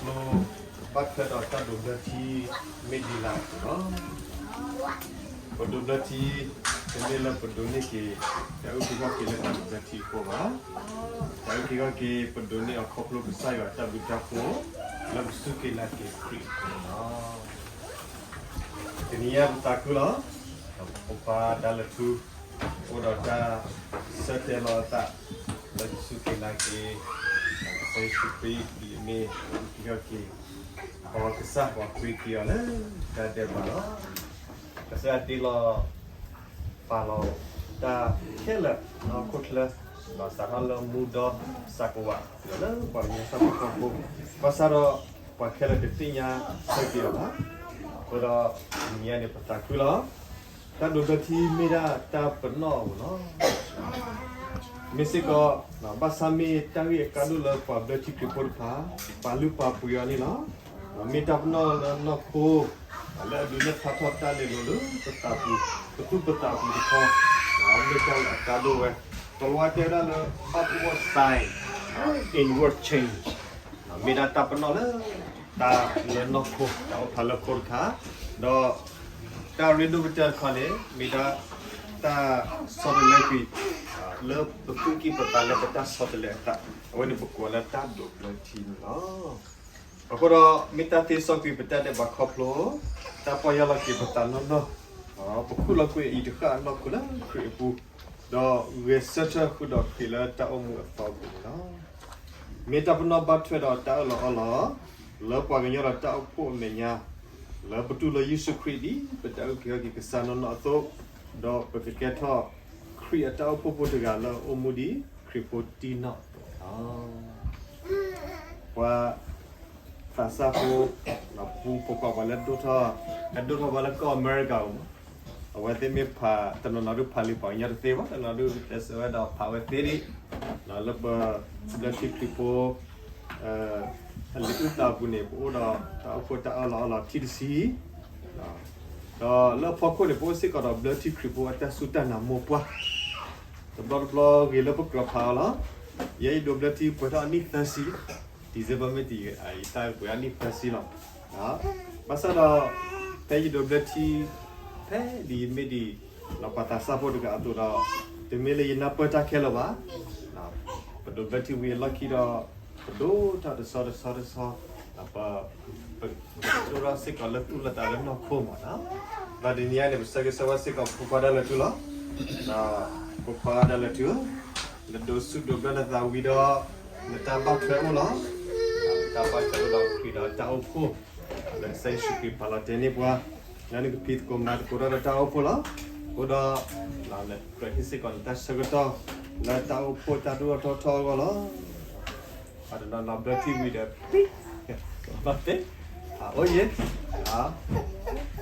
ဘၣ်ထွဲဒီးတၢ်ဒိးဘျၢထံ မ့ၢ်ဒ်လဲၣ်အသိးလီၤ. ပဒိးဘျၢထံ တမ့ၢ်လၢပဒိးန့ၢ်က့ၤ တၢ်အုၣ်က့ၤခီၣ်က့ၤလၢတၢ်ဒိးဘျၢထံအဃိဘၣ်. တၢ်အုၣ်က့ၤခီၣ်က့ၤ ပဒိးန့ၢ်အီၤခီဖျိကစၢ်ယွၤအတၢ်ဘျုးတၢ်ဖှိၣ် လၢပစူၢ်က့ၤနာ်က့ၤခရံာ်အဃိန့ၣ်လီၤ. တနံၤအံၤပသးခုလီၤ. ပဖိခွါဒါလၢထူ အိၣ်ဒီးတၢ်ဆၢတဲာ်လီၤအသး လၢပစူၢ်က့ၤနာ်က့ၤ ကစၢ်ယ့ၣ်ၡူးခရံာ် ဒ်အမ့ၢ်ပှၤအုၣ်က့ၤခီၣ်က့ၤ ပှၤကစၢ် ပှၤပှ့ၤက့ၤအီၤလၢတၢ်ဒဲးဘးလီၤ. ကစၢ်ယွၤတ့လီၤ ပာ်လီၤတၢ်ခဲလၢာ် လၢဟီၣ်ခိၣ်ချၢ ဒီးစးထီၣ်လၢမူဒီးသကိးဝး ဒီးလၢပှၤကညီဆၣ်ဖိကီၢ်ဖိ ဘၣ်ဆၣ်ဒီးပှၤခဲလၢာ်တသ့ၣ်ညါဆၢက့ၤအီၤဘၣ်. အဃိဒီး တနံၤအံၤန့ၣ် ပသးခုလီၤ. တၢ်ဒိးဘျၢထံမ့ၢ်ဒၣ်တၢ်ပနီၣ်အပူၤလီၤ. မ့ၢ်စ့ၢ်ကီး ဘၣ်ဆၣ်မ့ၢ်တၢ်ဂ့ၢ်အကါဒိၣ်လၢပှၤဘျၢထံခရံာ်ဖိတဖၣ် ပာ်လုၢ်ပာ်ပှ့ၤအီၤန့ၣ်လီၤ. မ့ၢ်တၢ်ပနီၣ်လၢနီၢ်ခိ လၢအဒုးနဲၣ်ဖျါထီၣ်တၢ်လဲၤလိၤလၢပသးပူၤ ပသူၣ်ပသးပူၤတခီ မ့ၢ်တၢ်လၢအကါဒိၣ်ဝဲ တလီၤတဲဝဲဒၣ်လၢ outward sign, inward change မ့ၢ်ဒၣ်တၢ်ပနီၣ်လၢ တၢ်လၢနီၢ်ခိ တၢ်အိၣ်ဖျါလၢခိတခါ, ဒီး တၢ်ရ့ဒိၣ်ကတၢၢ်တခီန့ၣ် မ့ၢ်ဒၣ်တၢ်ဆီတလဲကွံာ် လၢပသူၣ်ကံၢ်ပသးလၢပတၢ်ဆီတလဲအသး, အဝဲန့ၣ်ပကိးလၢတၢ်ဒိးဘျၢထံန့ၣ်လီၤ. အဃိဒီး မ့ၢ်တၢ်သ့စီကွံာ်ပတၢ်ဒဲးဘးခီဖျိ တၢ်ပီၢ်ယၢ်လီၤက့ၤပသးနီၢ်နီၢ်, ပခူၣ်လီၤကွံာ်အအံၤတဃၣ်အနီၢ်ခိလၢခရံာ်အပူၤ, ဒီးဂဲၤဆၢထၢၣ်ဃုာ်ဒီးခရံာ်လၢတၢ်အိၣ်မူအသီအပူၤန့ၣ်လီၤ. မ့ၢ်တၢ်ပနီၣ်ဘၣ်ထွဲဒီးတၢ်အၢၣ်လီၤအီလီၤ လၢပှၤကညီဒီးတၢ်အိၣ်ဖှိၣ်အမဲာ်ညါ, လၢပတူၢ်လိာ်ယ့ၣ်ၡူးခရံာ်ဒ်ပတၢ်အုၣ်က့ၤခီၣ်က့ၤကစၢ်နီၢ်နီၢ်အသိး, ဒီးပကကဲထီၣ်ခရံာ်အတၢ်အိၣ်ဖှိၣ်ဖိတဂၤလၢအအိၣ်မူဒ်ခရံာ်ဖိတံၢ်နီၢ်အသိးလီၤ. ပှၤသးစၢ်ဖိ ပူဖိခွါပှၤလၢဒိၣ်ထီၣ်, ဟဲဒိၣ်ထီၣ်ဘၣ်လၢကီၢ်အမဲရကၤအပူၤ, အဝဲသ့ၣ်မ့ၢ်ဖး တနီၤနီၤဒုးဖးလံာ်ပှၤကညီတသ့ဘၣ်, တနီၤဒုးတဲစၢၤဝဲဒီးဖးဝဲသ့ဒံး, လၢပဘျၢထံခရံာ်ဖိ အလံာ်အုၣ်သးအပူၤန့ၣ် ပအိၣ်ဒီးတၢ်အိၣ်ဖှိၣ်တၢ်အၢၣ်လီၤအီလီၤထံတဆံ, ဒီးလၢအဖီခိၣ်န့ၣ် ပအိၣ်စ့ၢ်ကီးဒီးဘျၢထံခရံာ်ဖိအတၢ်စူၢ်တၢ်နာ်မိၢ်ပှၢ်, တဘျီတဘျီဂ့ၤလၢပကြၢးဖးအီၤလီၤ. ယဲယဒိးဘျၢထံပှဲၤထီၣ်အနံၣ်သၢဆံ, December မ့ၢ်တံၤ အံၤတၢ်ပှဲၤထီၣ်အနံၣ်သၢဆံလီၤ. ဘၣ်ဆၣ်ဒီး ဖဲယဒိးဘျၢထံ ဖဲဒ်ယမ့ၢ်ဒံး ပှၤသးစၢ်ဖိတဂၤအသိးဒီး တမ့ၢ်လၢယနၢ်ပၢၢ်တၢ်ခဲလၢာ်ဘၣ်. ပဒိးဘျၢထံဝံၤအလီၢ်ခံဒီး ပဒိၣ်ထီၣ်တဆီတဆီတဆီ, ပ ပဒိၣ်ထီၣ်စ့ၢ်ကီးလၢသူၣ်လၢသးလၢနီၢ်ခိမးနီၤ. ဒီးတနံၤအံၤန့ၣ် ပဆၢဂ့ၤဆၢဝါစ့ၢ်ကီးဖိခွါဒါလၢာ်ထူလီၤ. ဒီးဖိခွါဒါလၢာ်ထူဧၢ, နဒိးဆူၣ်ဒိးဘျၢနသးဝံၤဒီး နတၢ်ဘၣ်ထွဲအိၣ်လီၤ. နတၢ်ဘၣ်ထွဲအိၣ်ဒီးခရံာ်ဒီးတၢ်အိၣ်ဖှိၣ် လၢကစၢ်ယ့ၣ်ၡူးခရံာ်ပာ်လီၤတဲာ်န့ၢ်ပှၤ, လၢနကဖံးသကိးမၤသကိးတၢ်ဒီးတၢ်အိၣ်ဖှိၣ်လီၤ. အဃိဒီး နကြၢးဟ့ၣ်စ့ၢ်ကီးနတၢ်ဆၢကတီၢ် လၢတၢ်အိၣ်ဖှိၣ်တၢ်ဒိၣ်ထီၣ်ထီထီၣ်အဂီၢ်လီၤ. ပှၤတနီၤနီၤဘျၢထံဝံၤဒီး အိၣ်ယဲ,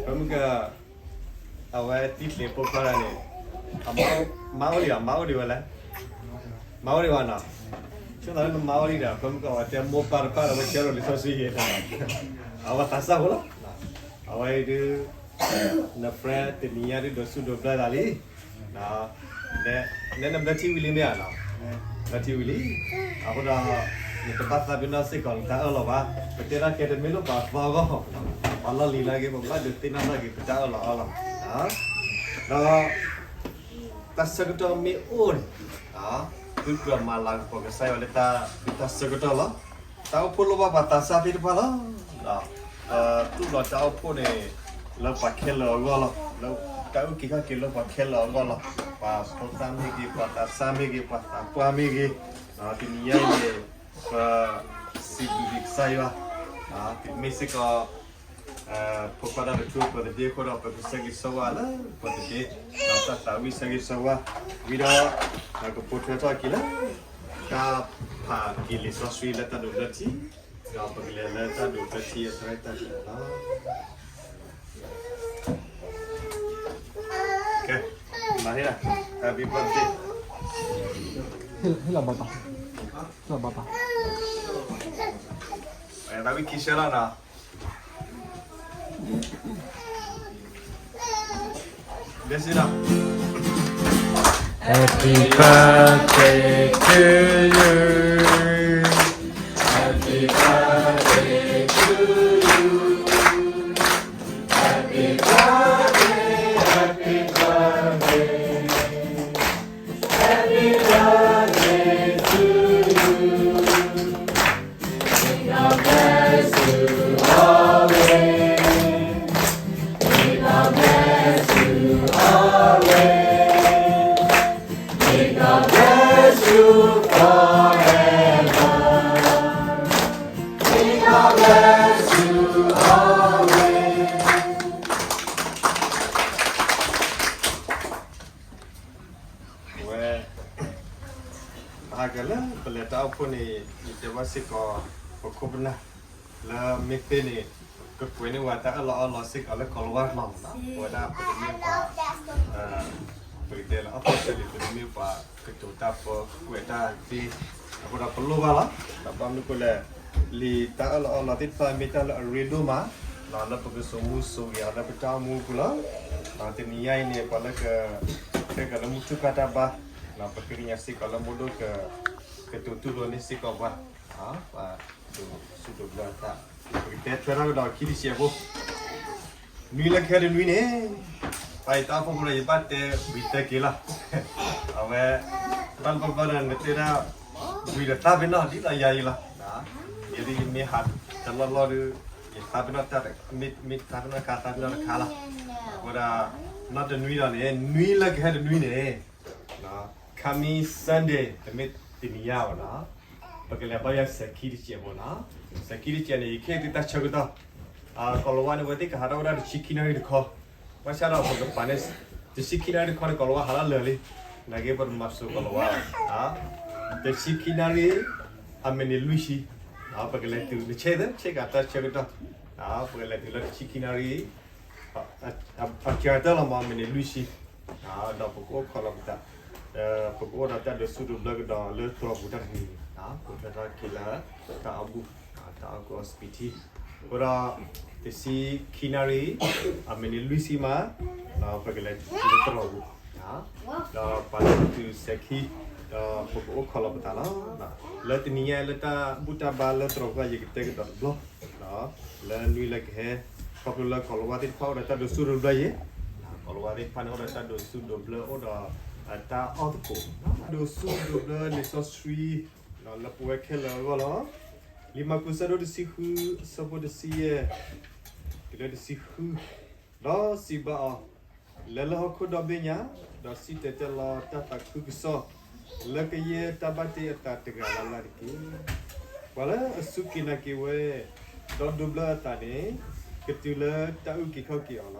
ဖဲမုၢ်က အဝဲတံၢ်ချ့ဖိခွါတဂၤန့ၣ် မါအိၣ်ဒံးဘၣ်, မါအိၣ်ဒံးဝဲလဲၣ်, မါအိၣ်ဒံးဘၣ်နီၤ. ဆိသးလၢနမါအိၣ်ဒံးဒီး ဖဲမုၢ်က အဝဲတဲမိၢ်ပၢ်တဖၣ်ဒီး ဝဲဆဲးရိၤလံာ်စီဆှံယဲၢ်, အဝဲသးစၢ်ဖိလီၤ. အဝဲအံၤဒုး န friend တနံၤညါဒုးဒိးဆူၣ်ဒိးဘျၢသးလံ နဘျၢထံဝံၤလံမ့ၢ်ဧါနီၤ, ဘျၢထံဝံၤလံ. အဃိဒီး နတဘၣ်သးပ့ၤနီၣ်စ့ၢ်ကီးနတၢ်အၢၣ်လီၤဘၣ်. ပတဲတၢ်ခဲတမ့ၢ်လၢပှၤသီအဂီၢ်, ပှၤလီၢ်လံၤလၢအဂ့ၤ ပဘၣ်ဒုးသ့ၣ်နီၣ်ထီၣ်က့ၤပတၢ်အၢၣ်လီၤအီလီၤ. ဒီး တၢ်ဆၢကတီၢ်မ့ၢ်အိၣ်န့ၣ် သုကြၢးမၤလၤကပီၤကစၢ်ယွၤလၢတၢ်ဆၢကတီၢ်လီၤ. တၢ်အိၣ်ဖှိၣ်လိၣ်ဘၣ်ပှၤသးစၢ်သ့ၣ်တဖၣ်လီၤ. ဒီး ပသူၣ်လီၤတၢ်အိၣ်ဖှိၣ်န့ၣ် လၢပှၤခဲလၢာ်အဂီၢ်လီၤ. လၢတၢ်အုၣ်က့ၤခီၣ်က့ၤလၢပှၤခဲလၢာ်အဂီၢ်လီၤ. ပှၤဖိသၣ်မ့ၢ်ဂ့ၤ, ပှၤသးစၢ်မ့ၢ်ဂ့ၤ, ပှၤသးပှၢ်မ့ၢ်ဂ့ၤ, တနံၤညါအံၤန့ၣ် ပစံးဘျုးက့ၤကစၢ်ယွၤ, မ့ၢ်စ့ၢ်ကီး ဖိခွါတၢ်လၢာ်ထူ birthday အဃိဒီး ပကဆၢဂ့ၤဆၢဝါလၢ birthday ဒီးတၢ်သးဝံၣ်ဆၢဂ့ၤဆၢဝါ ဝံၤဒီး ကပိာ်ထွဲထီၣ်က့ၤလၢ တၢ်ဖးက့ၤလံာ်စီဆှံလၢတၢ်ဒိးဘျၢထံ, ဒီးပကလဲၤလၢတၢ်ဒိးဘျၢထံအသရၣ်တၢ်ဒိးလီၤ. ကဲ, မၤဟ့ၣ်လီၤ, Happy birthday. ဟ့ၣ်လီၤဘၣ်ပၢ်, ဟ့ၣ်လီၤဘၣ်ပၢ်. သးဝံၣ်ခံဆၢလီၤနီၤ. This is the Happy birthday to you. Happy birthday ဝဲ ပဟးက့ၤလၢပလဲၤတၢ်အိၣ်ဖှိၣ်န့ၣ် ယတဲဘၣ်စ့ၢ်ကီး ပခိၣ်ပနၢ် လၢမ့ၢ်သ့န့ၣ် ကကွဲးန့ၢ်ဝဲတၢ်အၢၣ်လီၤအီလီၤစ့ၢ်ကီးလၢကီၤလၤဝါကျိာ်မးနီၤ, ပဝဲဒၣ်ပတမ့ၢ်ပှၤ ပကတဲလၢ officially ပတမ့ၢ်ပှၤကတိၤတၢ်ပၢ ကကွဲးတၢ်သ့, အဃိဒီးပလိၣ်ဘၣ်လီၤ. ဒီးဘၣ်မနုၤအဃိလဲၣ်, လံာ်တၢ်အၢၣ်လီၤအီလီၤသ့ၣ်တဖၣ်မ့ၢ်တၢ်လၢအရ့ဒိၣ်မး လၢပကစိာ်မူစိာ်ဂဲၤအီၤလၢပတၢ်အိၣ်မူအပူၤလီၤ. တနံၤညါအံၤန့ၣ် ပှၤလၢက တဲကလၢမူထူၣ်ကၢ်တၢ်ဘါ ပဃ့ကညးစ့ၢ်ကီးလၢမူဒိၣ်က ကတိၤတူၢ်လိာ်န့ၢ်စ့ၢ်ကီးပှၤ ပှၤဒိးစူၣ်ဒိးဘျၢအသး, ပကတဲထွဲထီၣ်ကဒီးခံတစဲးဖိ နွံလၢကဟဲတနွံန့ၣ်, ပှၤယတၢ်အိၣ်ဖှိၣ်ဖိဒီး ယဘၣ်တဲဝံၤသၢက့ၤလီၤ. အဝဲ ဘၣ်လၢပဘၣ်ဒီးနတဲဒၣ် ဝံၤဒီးသးပ့ၤနီၣ်ဒ်သိးယၤအံၤလီၤ. ယဒ်ယမ့ၢ်ဟးတလီၢ်လီၢ်ဒီး ယသးပ့ၤနီၣ်တၢ် မ့ၢ်သးပ့ၤနီၣ်တခါ သးပ့ၤနီၣ်တခါလီၤ. အဃိဒီး နီၢ်တနွံဒီးန့ၣ် နွံလၢကဟဲတနွံန့ၣ် coming Sunday တမ့ၢ်တနံၤညါဘၣ်နီၤ, ပကလဲၤဘါယွၤစဲၤခံတစဲးဖိနီၤ. စဲၤခံတစဲးန့ၣ် ယကဟ့ၣ်သုတၢ်ဆၢကတီၢ်, ကီၤလၤဝါန့ၣ် အဝဲသ့ၣ်ကဟးထီၣ်ဝဲဒၣ်တဆံခံနၣ်ရံၣ်တခီ, ဘၣ်ဆၣ်ဒီးပကပာ်န့ၣ် တဆံခံနၣ်ရံၣ်တခီန့ၣ် ကီၤလၤဝါဟးထီၣ်လၢာ်လံ, နာ်က့ပတမၤစိၤကီၤလၤဝါဘၣ်, တဆံခံနၣ်ရံၣ် အမံးနံးလွံၢ်ဆံ, ပကလဲၤတုၤ နဆဲးသၢ ဆဲးကးတၢ်ဆၢကတီၢ်, ပကလဲၤတုၤလၢတဆံခံနၣ်ရံၣ် အကတၢၢ်လီၤမး မံးနံးလွံၢ်ဆံ, ဒီးပကအိၣ်ခိးလီၤပသး, ပကအိၣ်ဒီးတၢ်ဒိးစူၣ်ဒိးဘျၢကဒီးလၢတြီၤပူၤတၢ်တနံၤန့ၣ်, ပိာ်ထွဲထီၣ်က့ၤလၢတၢ်အီၣ်ဘူၣ်, တၢ်အီၣ်ကူအီစပံးထံ, အဃိဒီး တဆံခံနၣ်ရံၣ် အမံးနံးလွံၢ်ဆံမး, ပကလဲၤတုၤလၢတြီၤပူၤ, ဒီးပှၤလၢကတုၤစဲၤခံ, ဒီးပကအိၣ်ခိးလီၤပသးလီၤ. လၢတနံၤညါလၢတၢ်ဘူၣ်တၢ်ဘါလၢတြီၤပူၤ ယကတဲကဒီးတဘျီ လၢနွံလၢကဟဲ, ခီဖျိလၢကီၤလၤဝါသ့ၣ်တဖၣ်အိၣ်ဒီးတၢ်ဒိးစူၣ်ဒိးဘျၢယဲ, ကီၤလၤဝါသ့ၣ်တဖၣ်န့ၣ်အိၣ်ဒီးတၢ်ဒိးစူၣ်ဒိးဘျၢ အိၣ်ဒီးတၢ်အီၣ်သကိး, ဒိးစူၣ်ဒိးဘျၢလံာ်စီဆှံ လၢပဝဲခဲလၢာ်အဂီၢ်လီၤ. လံာ်မၢ်ကူးဆၢဒိၣ်တဆံဃု ဆၢဖိတဆံယဲၢ် တုၤလၢတဆံဃု, ဒီးစံးဘၣ်အီၤ, လဲၤလၢဟီၣ်ခိၣ်ဒီဘ့ၣ်ညါ, ဒီးစံၣ်တဲၤတဲလီၤတၢ်သးခုကစီၣ် လၢကယဲၢ်တၢ်ဘၣ်တ့အသးတဂၤလၢ်လၢ်တက့ၢ်. ပှၤလၢအစူၢ်က့ၤနာ်က့ၤဝဲ, ဒီးဒိးဘျၢအသးန့ၣ်, ကတုၤလၢတၢ်အုၣ်က့ၤခီၣ်က့ၤအီၤလီၤ.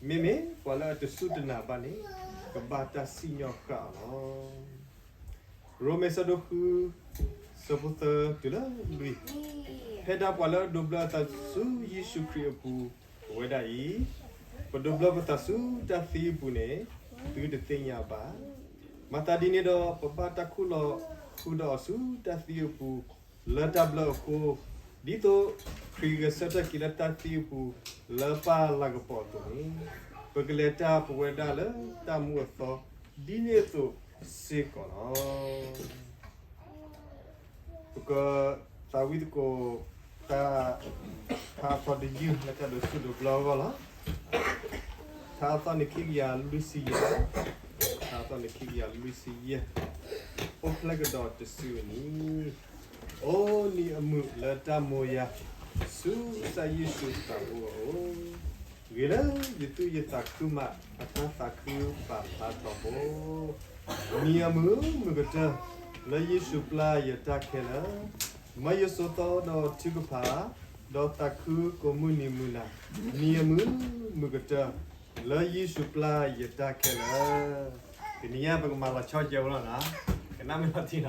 မ့မ့ၢ်ပှၤလၢအတစူၢ်တနာ်ဘၣ်န့ၣ်, ကဘၣ်တၢ်စံၣ်ညီၣ်ဃၣ်အီၤလီၤ. ရိမ့ၤဆၢဒိၣ်ဃု ဆၢဖိသၢတုၤလၢလွံၢ်, ဖဲဒၣ်ပှၤလၢအဒိးဘျၢအသးဆူယ့ၣ်ၡူးခရံာ်အပူၤ, ပဝဲဒၣ်အံၤ, ပဒိးဘျၢပသးဆူတၢ်သံအပူၤန့ၣ်, သုတသ့ၣ်ညါဘၣ်. မၤသးဒ်န့ၣ်ဒီး ပဘၣ်တၢ်ခူၣ်လီၤဃုာ်ဒီးအီၤဆူတၢ်သံအပူၤ လၢတၢ်ဘျၢအဃိ, ဒ်သိးခရံာ်ဂဲၤဆၢထၢၣ်က့ၤလၢတၢ်သံအပူၤ လၢပၢ်လၤကပီၤအသိးန့ၣ်, ပကလဲၤတၢ်ပဝဲဒၣ်လၢတၢ်မူအသီ ဒ်န့ၣ်အသိးစ့ၢ်ကီးလီၤ. ပကသးဝံၣ်သကိး တၢ် ထါအသီတယုၢ် လၢတၢ်ဒိးစူၣ်ဒိးဘျၢအဂီၢ်လီၤ. ထါအသီန့ၣ်ခံကယၤလွံၢ်ဆံယဲၢ်, ထါအသီန့ၣ်ခံကယၤလွံၢ်ဆံယဲၢ်, အိၣ်ဖျဲၣ်ကဒီးတစုအနံၤ, အိၣ်နံၤအမုာ်လၢတၢ်မိၢ်ယၤ, ဆူကစၢ်ယ့ၣ်ၡူးသးဘိအအိၣ်, ဂ့ၤလၢယသူၣ်ယသးခုမး အတၢ်သးခုပာ်ဖျါထီဘိ နံၤအမုာ်မုာ်ကတၢၢ် လၢယ့ၣ်ၡူးပျၢ်ယတၢ်ခဲလၢာ်, မၢယစိၤသီဒီးထုကဖၣ်, ဒီးသးခုကိးမုၢ်နံၤမုၢ်နၤ, နံၤအမုာ်မုာ်ကတၢၢ် လၢယ့ၣ်ၡူးပျၢ်ယတၢ်ခဲလၢာ်. တနံၤညါပကမၤလီၤဆီကဲဝဲလီၤနီၤ, ကနၣ်မ့ၢ်လီၤတံၢ်နီၤ,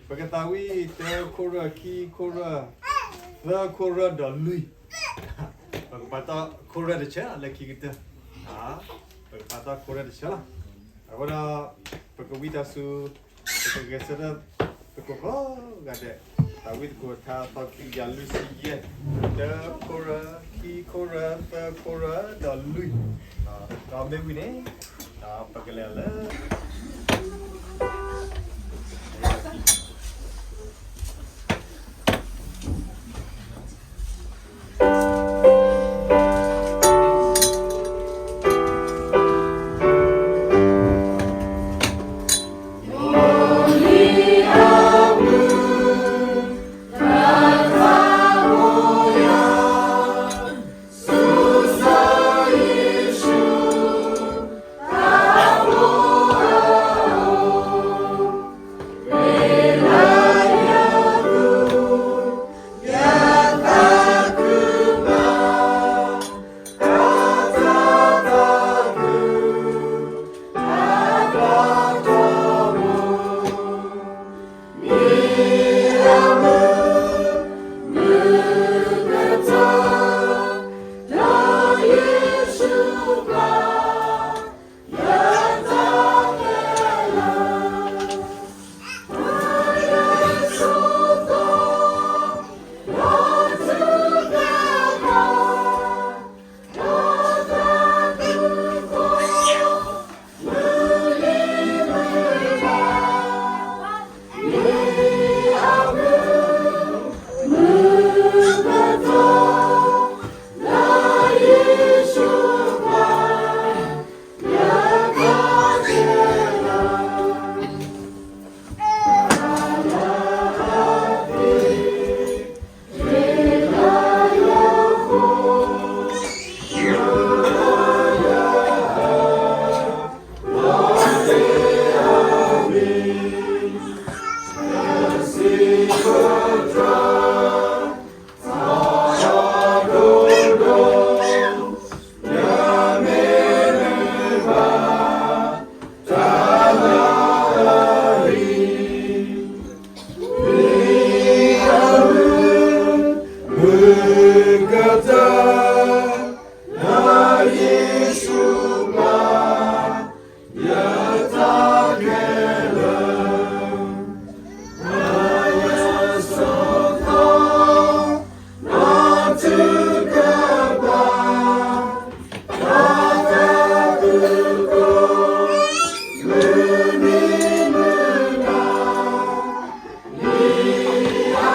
ပကသးဝံၣ်တၢခိၣ်ရၢၢ် ခံခိၣ်ရၢၢ် သၢခိၣ်ရၢၢ်ဒီးလွံၢ် ပကပာ်တီၢ်ခိၣ်ရၢၢ်တဆၢလၢခံကတၢၢ်, ပကပာ်တီၢ်ခိၣ်ရၢၢ်တဆၢလီၤ. အဃိဒီး ပကဝံသးစူၤ, ပကဂဲၤဆၢထၢၣ်သကိးကိးဂၤဒဲး, သးဝံၣ်သကိးထါအသီခံကယၤလွံၢ်ဆံယဲၢ်, တၢခိၣ်ရၢၢ် ခံခိၣ်ရၢၢ် သၢခိၣ်ရၢၢ်ဒီးလွံၢ်, ဒီးမ့ၢ်ဝံၤန့ၣ်, ပကလဲၤလၢ တၢ် ကတၢၢ် လၢယ့ၣ်ၡူးပျၢ် ယတၢ်ခဲလၢာ် လၢယစိၤသီ လၢထုကဖၣ် လၢတၢ်သူၣ်ကိၢ် မုၢ်နံၤ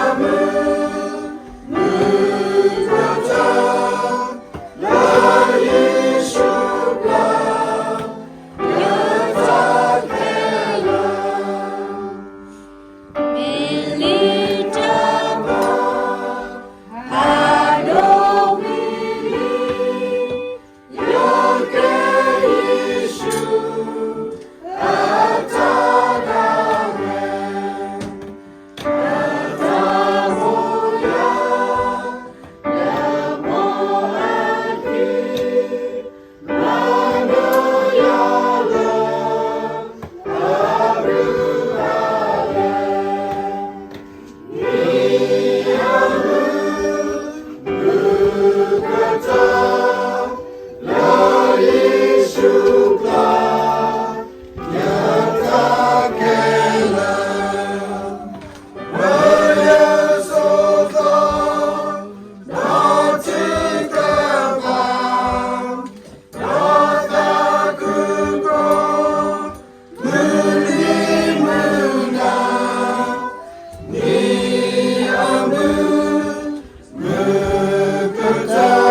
မုၢ်နၤ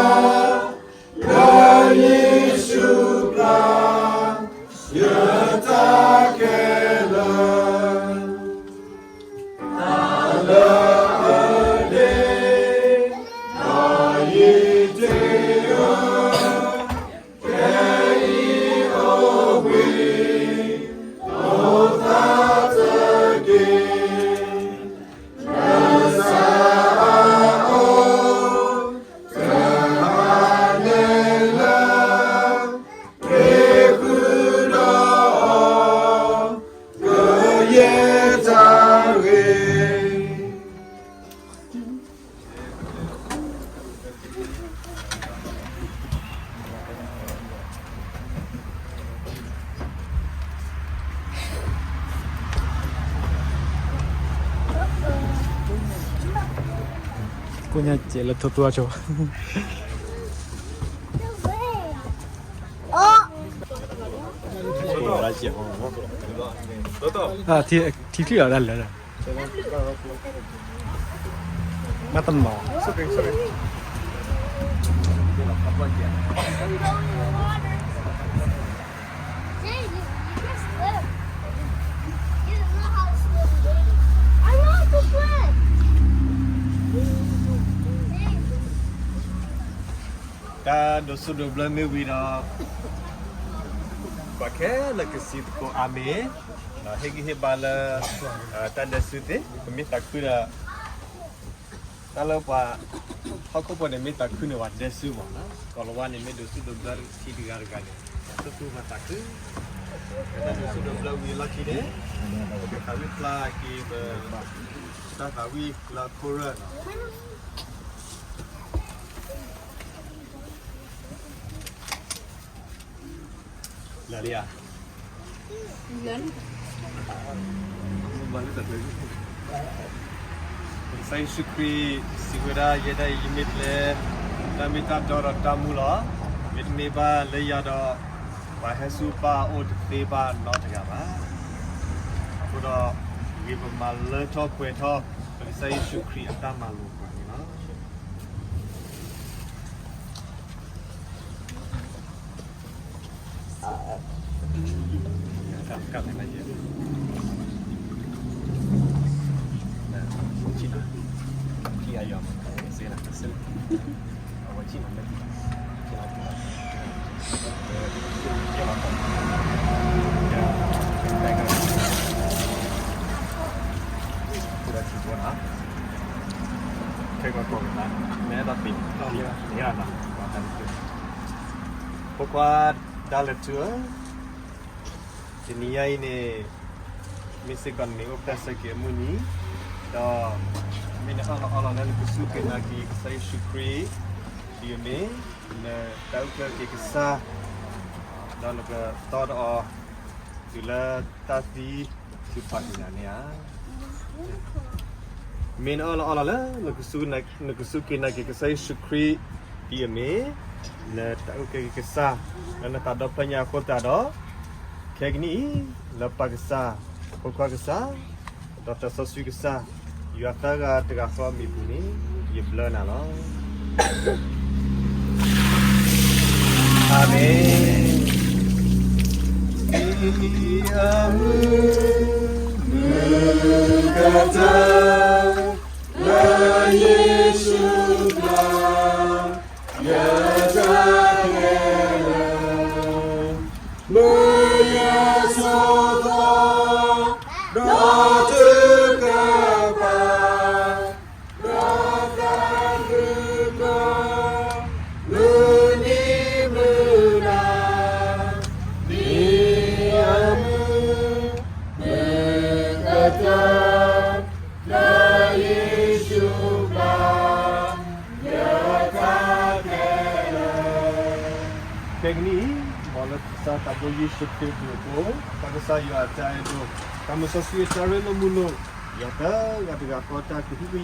ကိညါစဲးလၢထိတိအဆိ ထံချံၣ်လီၤဒၣ်လဲာ် မ့ၢ်တနီၤ တၢ်ဒိးဆူၣ်ဒိးဘျၢမ့ၢ်ဝံၤဒီး ပှၤခဲလၢာ်ကစံးသကိးအၤမ့ၣ်, ဒီးဟ့ၣ်ဂံၢ်ဟ့ၣ်ဘါလၢ တၢ်ဒဲးဆူသ့ၣ် ပမ့ၢ်သးခုဒီး တၢ်လၢပှၤ ဟီၣ်ခိၣ်ဖိန့ၣ်မ့ၢ်သးခုန့ၣ် ပှၤဒဲးဆူမး, ကိၤလၤဝါန့ၣ် မ့ၢ်ဒိးဆူၣ်ဒိးဘျၢထံတဂၤတဂၤန့ၣ် တၢ်သူၣ်ပှၤသးခု, တၢ်ဒိးဆူၣ်ဒိးဘျၢဝံၤလီၢ်ခံန့ၣ် ပသးဝံၣ်ဖျါက့ၤ ပတၢ်သးဝံၣ်လၢအခိၣ်ရၢၢ် လၢာ်လံဧါ, ကစၢ်ယ့ၣ်ၡူးခရံာ်စံးဝဲဒၣ် ယဲဒၣ်အံၤ ယမ့ၢ်ကျဲ, တၢ်မ့ၢ်တၢ်တီဒီးတၢ်မူလီၤ. မ့တမ့ၢ်ဘၣ်လၢယၤဒီး ပှၤဟဲဆူပၢ်အအိၣ်တသ့ဘၣ်နီတဂၤဘၣ်. အဃိဒီး ဂ့ၤပမၤလၢထီၣ်ပှဲၤထီၣ် ပကစၢ်ယ့ၣ်ၡူးခရံာ်အတၢ်မၤလိာ်ပှၤန့ၣ်လီၤ. ဖိခွါဒါလၢထူဧၢ, တနံၤညါအံၤန့ၣ် မ့ၢ်စ့ၢ်ကီးနမ့ၢ်အိၣ်ဖျဲၣ်ဆၢက့ၤအမုၢ်နံၤ, ဒီး မ့ၢ်နအၢၣ်လီၤအီလီၤလၢနကစူၢ်က့ၤနာ်က့ၤကစၢ်ယ့ၣ်ၡူးခရံာ် ဒ်အမ့ၢ် နတၢ်အုၣ်က့ၤခီၣ်က့ၤကစၢ် ဒီးနကတီဒီးအီၤ တုၤလၢတၢ်သံ တုၤဖးက့ၤနၤန့ၣ်ဧါ. မ့ၢ်နအၢၣ်လီၤအီလီၤလၢ နကစူၢ်က့ၤနာ်က့ၤကစၢ်ယ့ၣ်ၡူးခရံာ် ဒ်အမ့ၢ် နတၢ်အုၣ်က့ၤခီၣ်က့ၤကစၢ် လၢနသးဒီဖျၢၣ်ညါအဃိသတးဒီး ခဲကနံၣ်အံၤ လၢပၢ်ကစၢ်, ဖိခွါကစၢ်, ဒီးသးစီဆှံကစၢ်, ယွၤသၢဂၤတဂၤဃီအမံၤပူၤန့ၣ် ယဘျၢနၤလီၤ. အၤမ့ၣ်. မုၢ်ကတၢၢ် လၢယ့ၣ်ၡူးကျါ ယတၢ်ခဲလၢာ် လၢယဆိသီ ဒီးတကပၤ ဒီးသးဒုးကီ မုၢ်နံၤမုၢ်နၤ မ့ၢ်အမုၢ် မုၢ်ကတၢၢ် လၢယ့ၣ်ၡူးကျါ ယတၢ်ခဲလၢာ်. ခဲကနံၣ်အံၤ မ်လၢကစၢ်သးဘိယ့ၣ်ၡူးခရံာ်အဘျုးအဖှိၣ်, ပၢ်ကစၢ်ယွၤအတၢ်အဲၣ်ဒိၣ်, သးစီဆှံအတၢ်ရ့လိာ်မုာ်လိာ်, ယွၤသၢဂၤတဂၤဃီတၢ်ကဟုက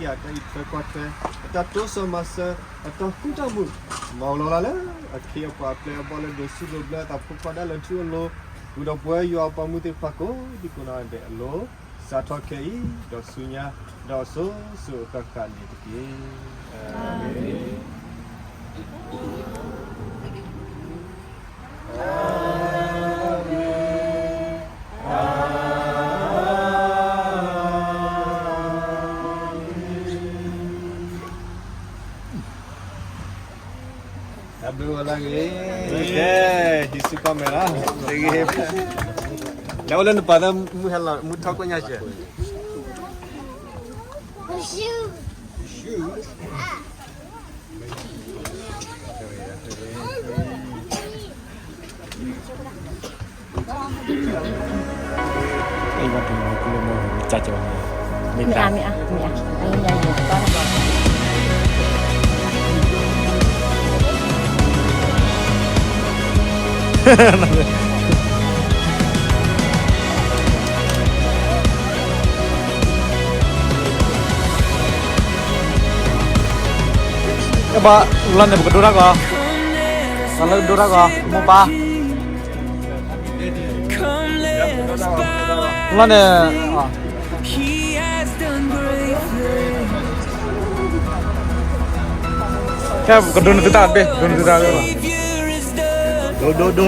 ယာ် တၢ်အံးထွဲကွၢ်ထွဲ, အတၢ်တိစၢၤမၤစၢၤ, အတၢ်ဃူတၢ်မုာ်, မၤလီၤလၢ်လၢ အခ့အပှၤအပျဲၢ်အဘီၣ်လၢဒိးဆူၣ်ဒိးဘျၢအသးဖိခွါဒၣ်လဲာ်ထူအလိၤ, ဃုာ်ဒီးပဝဲယွၤအပှၤမုၢ်သ့ၣ်တဖၣ်ကိးဒံကိးနီၢ်ဒဲးအလိၤ, စးထီၣ်ခဲအံၤ ဒီးဆူညါ, ဒီးအစိၤစိၤအဃၣ်ဃၣ်န့ၣ်တက့ၢ်. အၤမ့ၣ်. တၢ်ဘျုးဝဲလၢဂ့ၤ, ကဲ, ဟံးစုကီၢ်မဲာ်လီၤ, တဂ့ၤ, လဲၤအိၣ်လၢနပၢ်လၢမုၢ်ဟဲလီၤ မုၢ်ထီၣ်ကိၣ်ညါစဲး. မ့ၢ်အါ, မ့ၢ်အါ, မ့ၢ်အါ. ဘၣ်လီၤန့ၣ် ပကဒိတၢ်ကီး, လီၤလၢကဒိတၢ်ကီး မိၢ်ပၢ်, လီၤန့ၣ်, ကဲ ပကဒိနသုတၢ်တဘ့ၣ်, ဒိနသုတၢ်တဘ့ၣ်လီၤ, ဒိ ဒိ ဒိ